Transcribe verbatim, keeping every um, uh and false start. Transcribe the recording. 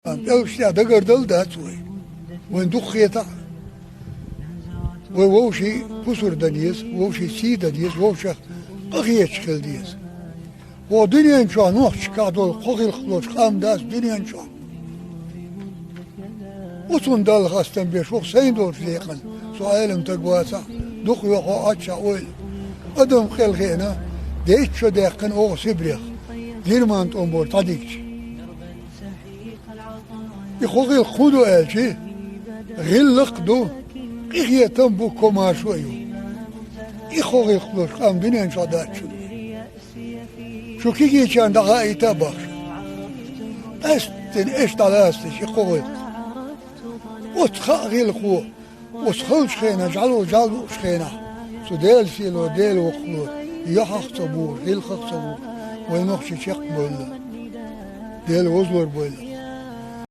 ПӀелгаш тӀехь дагардала дац вай. Вайн дукха хетахь. Вай вовшийн пусар дан еза, вовшийн сий дан еза, вовшех къахеташ хила деза. Вай дуьнен чохь нохчашкахь долу кхо гӀиллакх лоцуш къам дац дуьнен чохь. Оцунна Далла хастам беш ву сайн долчу декъана, со Ӏелам стаг вацахь, дукха йохо Ӏаччахь ойла. Адам къел хиъна, дейтта шо даьккхина оха Сибрех, Герман тӀом бора дӀадигча. И кхо гӀиллакх хӀун ду аьлча, гӀиллакх а ду, къинхетам а бу, комаьршо а ю. И кхо гӀиллакх лоцуш къам дуьнен чохь дац шуна. Шу кегийчарна дӀахаийта а бохуш. Къаьсттина эш дӀаласташ и кхо гӀиллакх. Оцу кхаа гӀиллакхо, оцу халчу хенахь, жӀаьла, жӀаьла луучу хенахь, цу Делан сийло, Делан воккхало, юьхьах а ца бухуш, гӀиллакхах а ца бухуш, вай нохчий чекхбевлла. Делан вовзалар бевлла.